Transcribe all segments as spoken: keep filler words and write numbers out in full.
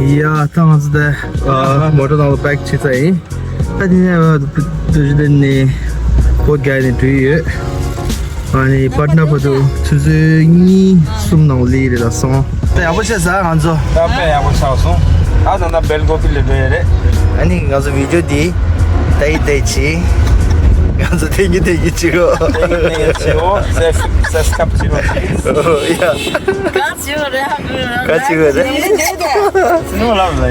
ཡ། ད་ང་ཚོ་དེ་ཨ་མོ་ཊ་ནང་ལ་པེག་བྱས་ཚར་ཡིན། ད་དེ་ནས་ཨ་དུ་ཞུ་དེ་ནས་བོད་རྒྱལ་ནས་འགྲོ་ཡི་ཡོད། ཨ་ནི་པཊ་ན་བར་དུ་ཆུ་ཚོད་གཉིས་གསུམ་ནང་སླེབས་རེད་ལ་སོང་། ད་ཡག་པོ་བྱས་ཟ་ང་ཚོ། ད་དཔེ་ཡག་པོ་ཆགས་སོང་། ད་ད་ལྟ་སྦེལ་ཀོབ་ལ་འགྲོ་ཡི་རེད། ཨ་ནི་ང་ཚོ་བི་ཌིའོ་འདི་ད་ཡི་ད་ཡི་བྱེད། ང་ཚོ་ཐེངས་གཉིས་ཐེངས་གཉིས་བྱེད་རོགས། ཐེངས་གཉིས་ཐེངས་གཉིས་བྱེད་རོགས། སབ་སི་ཀ་རབ་བྱེད་རོགས། ཡ། ག་ཅི་རེད། ག་ཅི་རེད། ནོ་ལབ་ལ་ཡ།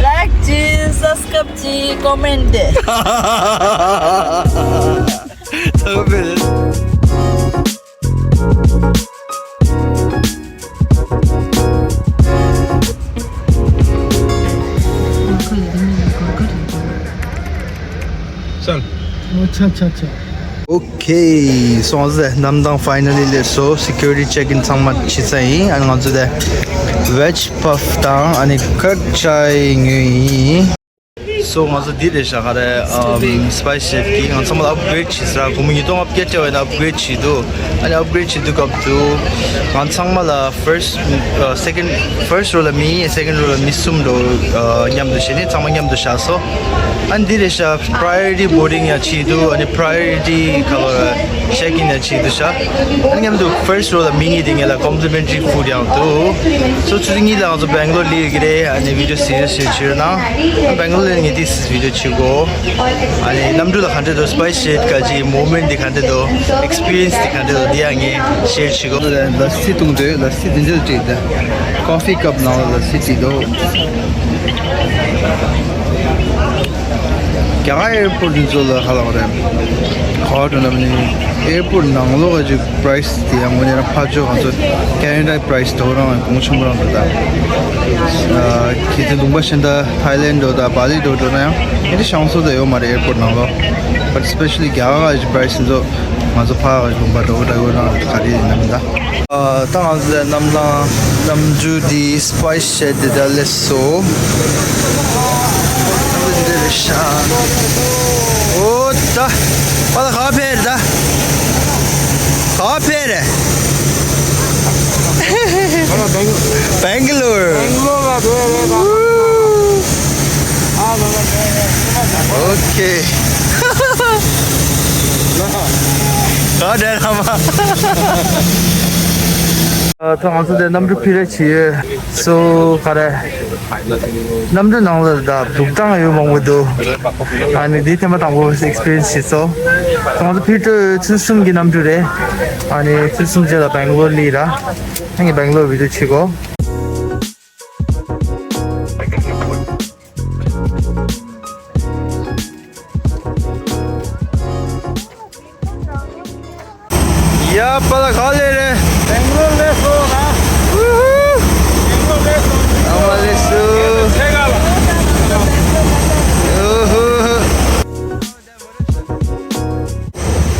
ལའིཀ་ཅིག་སབ་སི་ཀ་རབ་ཅིག་ཀོ་མེན་ཊི། ཐུབ་པས། ཨོ་ཆ་ཆ་ཆ། ཨོ་ཁེ། སོང་ཟེ་གནམ་ཐང་ཕའི་ནལ་ལི་སླེབས་སོང་། སི་ཀུ་རི་ཊི་ཅེག་ཨིན་ཚང་མ་བྱས་ཚར་ཡིན། ཨ་ནི་ང་ཚོ་དེ་ཝེཇ་པབ་དང་ཨ་ནི་ཀཊ་ཅའི་ཉོས་ཡིན། སོ་ང་ཚོ་འདི་རེད་ཤག་ག་རེ་ཨམ་སི་པའི་སི་ཤེབ་ཀྱིས་ང་ཚང་མ་ལ་ཨབ་གི་རེཌ་བྱས་ཟེར། སྒོར་མོ་ཉིས་སྟོང་ལྔ་བརྒྱ་སྤྲད་པ་ཡིན་ན་ཨབ་གི་རེཌ་བྱས་འདུག་ཨ་ནི་ཨབ་གི་རེཌ་བྱེད་དུས་སྐབས་དུ་ང་ཚང་མ་ལ་ཕར་སི་ཊི་སེ་ཀེན་ཌི་ཕར་སི་ཊི་རོ་ལ་མི་གཉིས། སེ་ཀེན་ཌི་རོ་ལ་མི་གསུམ་འགྲོ། ཨ་མཉམ་དུ་བྱས་ནས་ཚང་མ་མཉམ་དུ་བཞག་སོང་། ཨ་ནི་འདི་རེད་ཤག་པ་རའི་ཡོ་རི་ཊི་བོར་ཌིང་ཡང་བྱས་འདུག་ཨ་ནི་པ་རའི་ཡོ་རི་ཊི་ཁ་ལོ་ཅེག་ཨིན་ཡང་བྱས་འདུག་ཤག་ཨ་ནི་མཉམ་དུ་ཕར་སི་ཊི་རོ་ལ་མི་གཉིས་དེ་ངེད་ལ་ཀོམ་པི་ལི་མེན་ཊི་རི་ཕུཌ་ཡང་འདུག་སོ་ཆུ་ཚོད་གཉིས་ལ་ང་ཚོ་སྦེང་ལོར་སླེབས་ཡོད་ཀྱི་རེད། ཨ་ནི་བི་ཌིའོ་སི་རི་ཡས་ཞིག་བྱེད་ན་སྦེང་ལོར་སླེབས་ངེས་ཏིག་སི་བི་ཌིའོ་བྱེད་དགོས། ཨ་ནི་གནམ་གྲུ་ལ་ག་འདྲ་འདུག་སི་པའི་སི་ཇེཊ་ག་ཅི་མོ་མེན་ཊི་འདི་ག་འདྲ་འདུག་ཨེག་སི་པི་རི་ཡན་སི་འདི་ག་འདྲ་འདུག་འདི་ཡང་ངས་ཤེར་བྱེད་དགོས། ལ་སི་བཏུང་འདོད། ལ་སི་འདི་འདྲ་བྲིས་ད། ཀོ་ཕི་ཀབ་ནང་ལ་ལ་སི་བྲིས་འདུག་རྒྱ་གར་ཨེར་པོར་ཊི་འདི་ཚོ་ལ་ཧ་ལམ་རེད། ག་བ་འགྲོ་ན་མི་ཨེར་པོར་ཊི་ནང་ལོགས་ཀ་ཅིག་པ་རའི་སི་དེ་ཡང་དངོས་གནས་རང་ཕར་ཕྱོགས་ང་ཚོ་ཁེ་ན་ཌའི་པ་རའི་སི་དོ་རང་གོང་ཆེན་པོ་རང་འདུག་ད། ཨ་ཁྱེད་ཚོ་ལུང་པ་གཞན་དག་ཐའི་ལེན་ཌི་འགྲོ་དང་བྷ་ལི་འགྲོ་འགྲོ་ན་ཡང་ཨེ་འདྲ་ཤང་སོ་དེ་ཡོད་མ་རེད། ཨེར་པོར་ཊི་ནང་ལོགས། But especially རྒྱ་གར་ག་ཅིག་པ་རའི་སི་འདི་ཚོ་ང་ཚོ་ཕར་ག་ལུང་པ་འགྲོ་འགྲོ་ཡོད་ན་ག་རེ་ཡིན་ནམ་ད། ཨ་ད་ང་ཚོ་གནམ་ཐང་གནམ་གྲུ་འདི་སི་པའི་སི་ཇེཊ་འདི་ད་སླེབས་སོང་། འདི་རེད་ཤག་ཨོ་ད། པ་ད་ག་ཕེབས་རེད་ད། ག་ཕེབས་རེད། སྦེང་ལོར། སྦེང་ལོར་ལ་འགྲོ་ཡ་རེད་ད། ཨོ་ཁེ། ག་འདྲ་ལ་མ། ཨ་ད་ང་ཚོ་དེ་གནམ་གྲུ་ཕི་ར་བྱེད་ཡོད། སོ་ག་རེ། གནམ་གྲུ་ནང་ལ་ད་སྡུག་གྲང་ཡོད་མང་པོ་འདུག་ཨ་ནི་འདི་ཐེངས་མ་དང་པོ་ཨེག་སི་པི་རི་ཡན་སི་བྱེད་སོང་། ང་ཚོ་ཕི་ཊར་ཆུ་ཚོད་གསུམ་གྱི་གནམ་གྲུ་རེད། ཨ་ནི་ཆུ་ཚོད་གསུམ་རྗེས་ལ་སྦེང་ལོར་སླེབས་ར། ཨ་ནི་སྦེང་ལོར་བི་ཌིའོ་བྱེད་དགོས། ཡ་པ་ད་ག་ལེ་རེད། སྦེང་ལོར་སླེབས་སོང་ང་། ཨུ་ཧུ། སྦེང་ལོར་སླེབས་སོང་། ཨ་མ་སླེབས་སོང་། ཨུ་ཧུ།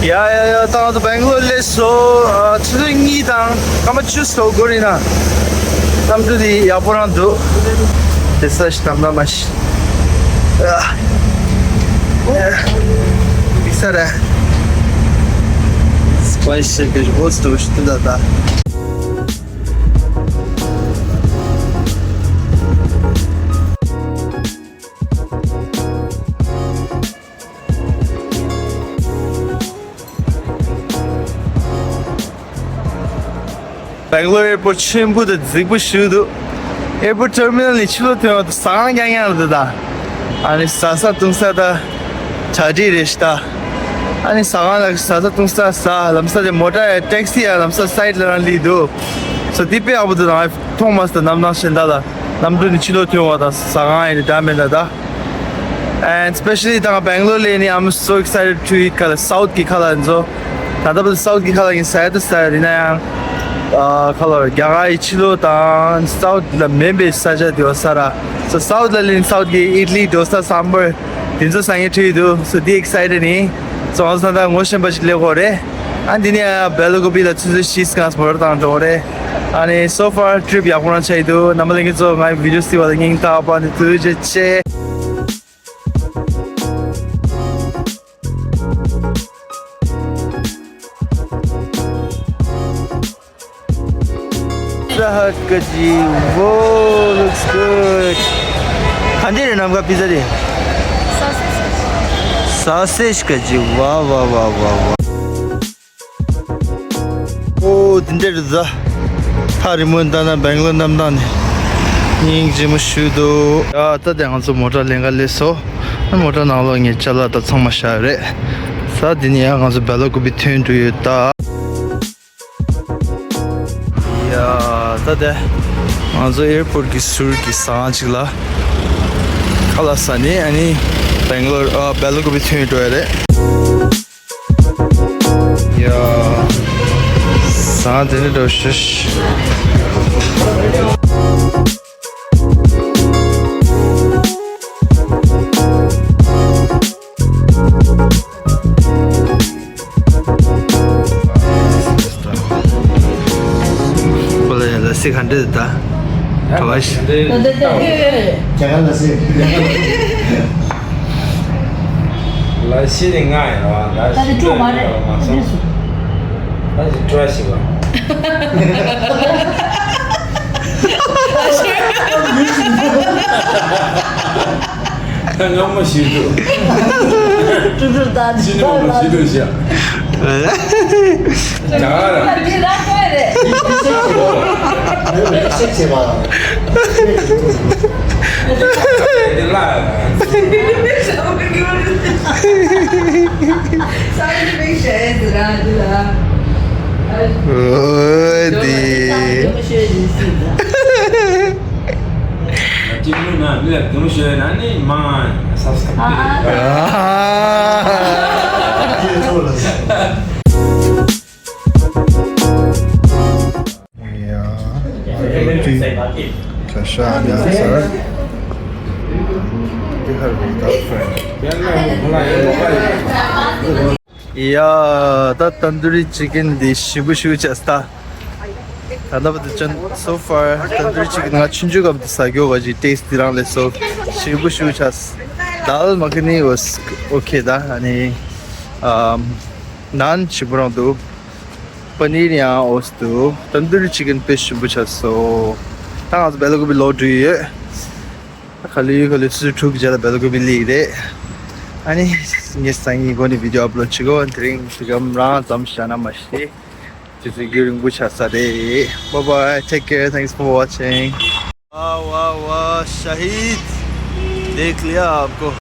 ཡ་ཡ་ཡ། ད་ང་ཚོ་སྦེང་ལོར་སླེབས་སོང་། ཨ་ཆུ་ཚོད་གཉིས་དང་སྐར་མ་བཅུ་ཙམ་འགོར་ཡིན་ན། གནམ་གྲུ་དེ་ཡག་པོ་རང་འདུག་དེ་ས་ཞིག་དམ་དམ་མ་ཞིག་ཨ། ཨ། ས་ར། སི་པའི་སི་ཇེཊ་གི་ཧོ་སི་ཊལ་ཞིག་ཏུ་ད་ད། སྦེང་ལོར་ཨེར་པོར་ཊི་ཆེན་པོ་དང་རྫིག་པོ་ཞིག་འདུག་ཨེར་པོར་ཊི་ཊར་མི་ནལ་ནས་ཕྱི་ལོགས་ཐོན་བ་དང་ཟ་ཁང་རྐྱང་རྐྱང་རེད་ད། ཨ་ནི་ཟ་ས་བཏུང་ས་ད་གྲ་སྒྲིག་རེད་ཤག་ད། ཨ་ནི་ཟ་ཁང་ལ་ཟ་ས་བཏུང་ས་ཟ། ལམ་སང་དེ་མོ་ཊ་ཡ་ཊེག་སི་ཡ་ལམ་སང་སའིཌ་ལ་རང་སླེབས་འདུག་སོ་དེ་དཔེ་ཡག་པོ་འདུག་ད་ང་མཐོང་མ་སོང་ད། གནམ་ཐང་གཞན་དག་ལ་གནམ་གྲུ་ནས་ཕྱི་ལོགས་ཐོན་བ་དང་ཟ་ཁང་ཡིན་འདྲ་མེད་ད་ད། And especially ད་ང་སྦེང་ལོར་སླེབས་ནས་I'm so excited to eat ཁ་ལག་སའུཐ་གི་ཁ་ལག་ཡིན་ཚོ། ད་ལྟ་བར་སའུཐ་གི་ཁ་ལག་ཡིན་ཟ་ཡ་ད་ཟ་ཡ་ཡིན་ན་ཡང་། ཨ་ཁ་ལག་རྒྱ་གར་གྱི་ཕྱི་ལོགས་དང་སའུཐ་ལ་མེད་པའི་ས་ཆ་དེ་བ་ས་ར། སོ་སའུཐ་ལ་སླེབས་ནས་སའུཐ་གི་ཨིཌ་ལི་ཌོ་ས་སམ་བར་དེ་ཚོ་ཟ་ངེས་ཁྲིད་འདུག་སོ་དེ་ཨེག་སའི་ཊེཌ་ཡིན། སོ་ང་ཚོ་ད་ལྟ་ངོ་ཤེས་པ་ཞིག་སླེབས་ཡོད་རེད། ཨ་འདི་ནས་སྦེལ་ཀོབ་ལ་ཆུ་ཚོད་བཞི་སྒང་མོ་ཊ་དང་འགྲོ་གི་རེད། ཨ་ནི་so far trip ཡག་པོ་རང་ཆགས་ཀྱི་འདུག་རྣམ་པ་ལྷན་རྒྱས་ཚོ་ངའི་བི་ཌིའོ་གཟིགས་པ་ལ་སྙིང་ཐག་པ་ནས་ཐུགས་རྗེ་ཆེ། Saha kaji, whoa, looks good. འདི་རེད་ནམ་མཁའ་པི་ཛ་རེད། Sausage ཀ་ཅི། ཝ་ཝ་ཝ་ཝ་ཝ། ཨོ་དེ་འདྲ་རེད་ཟ། ཐག་རིང་མོ་ནས་ལྟ་ན་སྦེང་ལོར་གནམ་ཐང་ནས་སྙིང་རྗེ་མོ་ཞུ་འདུག་ཡ་ད་དེ་ང་ཚོ་མོ་ཊ་ལེན་ག་སླེབས་སོང་། མོ་ཊ་ནང་ལོགས་ངའི་ཅ་ལག་དང་ཚང་མ་བཞག་ཡོད་རེད། ས་དེ་ནས་ཡང་ང་ཚོ་སྦེ་ལ་ཀུ་པི་ཐོན་འགྲོ་ཡོད་ད། ཡ་ད་དེ་ང་ཚོ་ཨེར་པོར་ཊི་གི་ཟུར་གྱི་ཟ་ཁང་ཅིག་ལ་ཁ་ལག་ཟ་ནས་ཨ་ནི་སྦེང་ལོར་ཨ་སྦེ་ལ་ཀུ་པི་ཐོན་འགྲོ་ཡ་རེད། ཡ། ཟ་དེ་ནི་འགྲོ་ཤིས། ཁོ་ལ་ཡང་ལ་སི་ག་འདྲ་ད། ག་བ་ཞིག་ལ་ཤི་ནི་ང་ཡིན་བ། ད་ད་དེ་བཀྲུ་མ་རེད། མ་སོང་། ད་དེ་བཀྲུ་ཞིག་བ། ད་ང་མ་ཤི་འགྲོ། བཀྲུ་བཀྲུ་ད་ཤི་ནི་མ་ཤི་འགྲོ་ཞིག་ད་ག་ར། འདི་ར་ཀོ་རེད། ཤེས་བྱེད་པ། འདི་ལ། ཨོ་དེ། ཅི་མིན་ན་མི་ལ་དེ་མོ་ཤོད་ན་ནི་མ་སབ་སི་ཀ་རབ་ཨ། ཡ། ཤ་ཤ་ཉ་ཚར། འདི་ཧར་བའི་ད་ཕྲན། ཡ་ད་ཏན་དུ་རི་ཅི་ཀན་འདི་ཞིམ་པོ་ཞེ་པོ་ཅིག་ད། ད་ལྟ་བར་དུ་ཅན། so far ཏན་དུ་རི་ཅི་ཀན་ང་ཆུང་ཆུང་སྐབས་དུ་ཟ་རྒྱུ་བ་ཅིག་ཏེས་ཊི་དེ་རང་ལས་སོ་ཞིམ་པོ་ཞེ་པོ་ཅིག། དཱལ་མ་ཁ་ནི་ཝ་ཨོ་ཁེ་ད། ཨ་ནི་ཨམ་ནཱན་ཞིམ་པོ་རང་འདུག་པ་ནིར་ཡང་ཨོས་འདུག་ཏན་དུ་རི་ཅི་ཀན་དཔེ་ཞིམ་པོ་ཆགས་སོང་། ད་ང་ཚོ་སྦེ་ལ་ཀུ་པི་ལོག་འགྲོ་ཡི་ཡོད། ད་ག་ལེ་ཡུལ་ག་ལེ་སུ་ཁྲུག་རྗེས་ལ་སྦེ་ལ་ཀུ་པི་ལི་རེད། ཨ་ནི་ངས་སང་ཉིན་འགོ་ནས་བི་ཌི་ཡོ་ཨབ་ལོཌ་བྱེད་གོ། དེ་རིང་དེ་གམ་རང་ཙམ་བཞག་ན་མ་ཤེས། དུས་ཚོད་རྒྱུན་རིང་པོ་ཆགས་ས་རེད། Bye bye, take care, thanks for watching. वाह वाह वाह, शाहिद, देख लिया आपको।